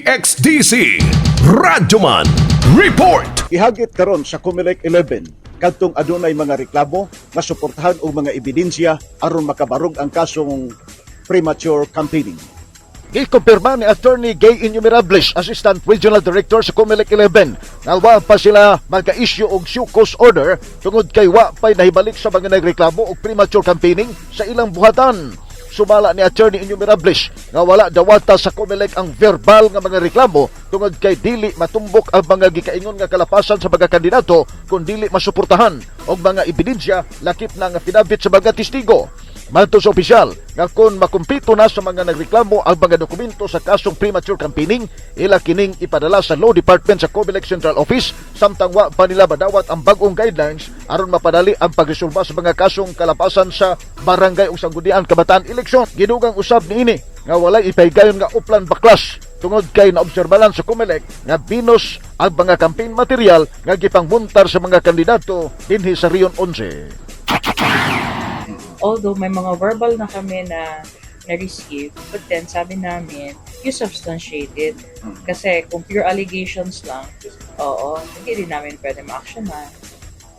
DXDC Radyoman Report. Ihagit karon sa COMELEC 11 kadtong adunay mga reklamo nga suportahan og mga ebidensya aron makabarog ang kasong premature campaigning. Gikumpirma ni Attorney Gay Innumerables, Assistant Regional Director sa COMELEC 11, nga wa pa sila magka-issue og show cause order tungod kay wa pa'y nahibalik sa mga nagreklamo og premature campaigning sa ilang buhatan. Sumala ni Attorney Innumerables nga wala dawata sa COMELEC ang verbal nga mga reklamo tungod kay dili matumbok ang mga gikaingon nga kalapasan sa mga kandidato kung dili masuportahan og mga ebidensya, lakip na nga affidavit sa mga testigo. Matod sa opisyal, nga kung makumpleto na sa mga nagreklamo ang mga dokumento sa kasong premature campaigning, ila kining ipadala sa Law Department sa COMELEC Central Office, samtang wa pa nila madawat ang bagong guidelines aron mapadali ang pagresolba sa mga kasong kalapasan sa barangay ug sangguniang kabataan eleksyon. Gidugang usab niini nga walay ipahigayon nga Oplan Baklas tungod kay naobserbalan sa COMELEC nga binos ang mga campaign material nga gipangmuntar sa mga kandidato dinhi sa Region 11. Although may mga verbal na kami na na-receive, but then sabi namin, you substantiate it. Kasi kung pure allegations lang, oo, hindi din namin pwede ma-actionan.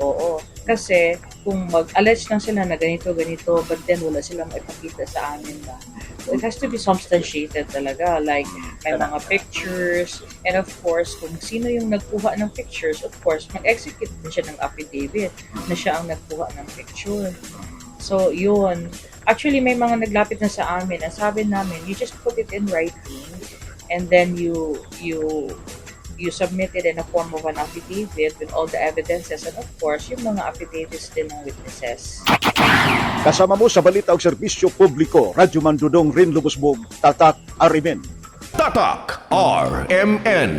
Oo. Kasi kung mag-allege lang sila na ganito, ganito, but then wala silang maipakita sa amin ba. So it has to be substantiated talaga. Like, may mga pictures, and of course, kung sino yung nagkuha ng pictures, of course, mag-execute din siya ng affidavit na siya ang nagkuha ng picture. So, yun. Actually, may mga naglapit na sa amin. Ang sabi namin, you just put it in writing and then you submit it in a form of an affidavit with all the evidences and, of course, yung mga affidavits din ng witnesses. Kasama mo sa balita og serbisyo publiko, Radyo Mandudong Rin Lubusbog, Tatak RMN. Tatak RMN.